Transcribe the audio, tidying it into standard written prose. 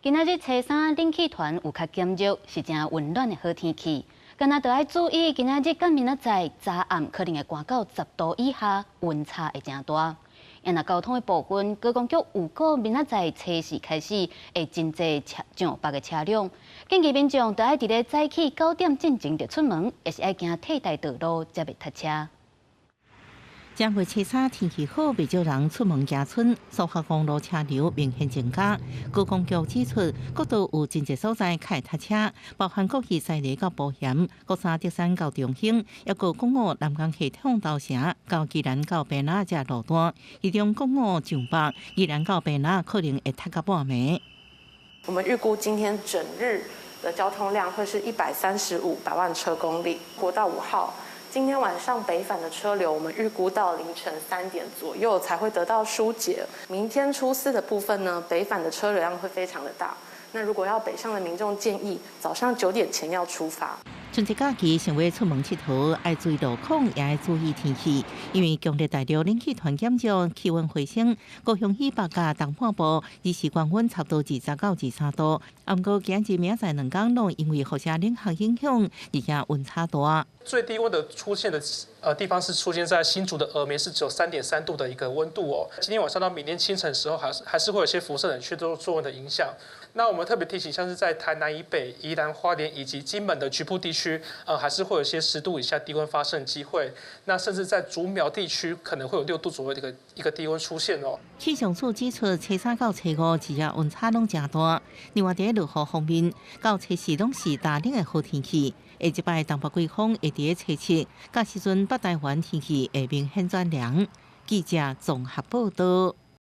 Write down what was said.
今仔日初三冷氣團有較減弱，是誠溫暖的好天氣。但若著愛注意，今仔日佮明仔載早暗可能會寒到10度以下，溫差會誠大。若交通的部分，高公局預告明仔載初四開始會真濟車上北的車輛，建議民眾著愛佇咧早起9點進前就出門，抑是愛行替代道路才袂塞車。正月初三天氣好，袂少人出門行春，蘇花公路車流明顯增加。高公局指出，國道有真濟所在較會塞車，包含國二西螺到埔鹽、國三竹山到中興，抑閣國五南港系統頭城到宜蘭到平林這路段。其中國五上北、宜蘭到平林可能會塞到半暝。我們預估今天整日的交通量會是135百萬車公里。國道5號。今天晚上北返的車流，我們預估到凌晨3點左右才會得到疏解。明天初四的部分呢，北返的車流量會非常的大。那如果要北上的民眾，建議早上9點前要出發。春節假期想欲出門𨑨迌，愛注意路況，也愛注意天氣。因為強烈大陸冷氣團減弱，氣溫回升，高雄以北佮東半部日時高溫差不多20到23度。毋過今日明仔載兩工攏因為輻射冷卻影響，日夜溫差大。最低溫的出現的地方是出現在新竹的峨眉，是只有3.3度的一個溫度哦。今天晚上到明天清晨的時候，還是會有些輻射冷卻作用的影響。那我們特別提醒，像是在台南以北、宜蘭花蓮以及金門的局部地區，還是會有一些10度以下低溫發生機會。那甚至在竹苗地區，可能會有6度左右的一個低溫出現哦。氣象處指出，初三到初五日夜溫差攏誠大。另外，佇落雨方面，到初四攏是大冷的好天氣。下一擺東北季風會佇初七，到時陣北台灣天氣會明顯轉涼。記者綜合報道。